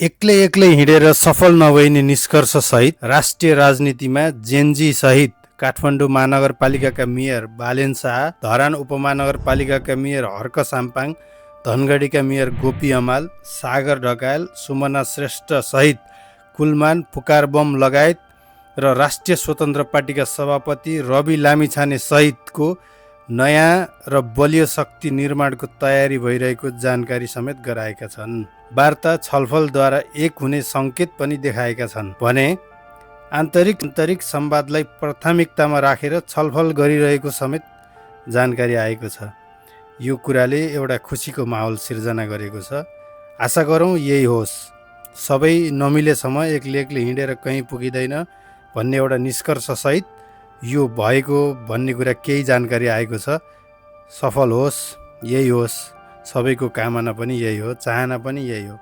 एक्लै एक्लै हिँडेर सफल नभइने निष्कर्षसहित राष्ट्रिय राजनीतिमा जेनजी सहित काठमाडौँ महानगरपालिकाका मेयर बालेन शाह, धरान उपमहानगरपालिकाका मेयर हर्क साम्पाङ, धनगढीका मेयर गोपी हमाल, सागर ढकायल, सुमना श्रेष्ठ सहित कुलमान पुकार बम लगायत र राष्ट्रिय स्वतन्त्र पार्टीका सभापति रवि लामिछाने सहितको नयाँ र बलियो शक्ति निर्माणको तयारी भइरहेको जानकारी समेत गराएका छन्। वार्ता छलफलद्वारा एक हुने सङ्केत पनि देखाएका छन् भने आन्तरिक संवादलाई प्राथमिकतामा राखेर छलफल गरिरहेको समेत जानकारी आएको छ। यो कुराले एउटा खुसीको माहौल सिर्जना गरेको छ। आशा गरौँ यही होस्। सबै नमिलेसम्म एक्लै एक्लै हिँडेर कहीँ पुगिँदैन भन्ने एउटा निष्कर्षसहित यो भएको भन्ने कुरा केही जानकारी आएको छ। सफल होस्, यही होस्। सबैको कामना पनि यही हो, चाहना पनि यही हो।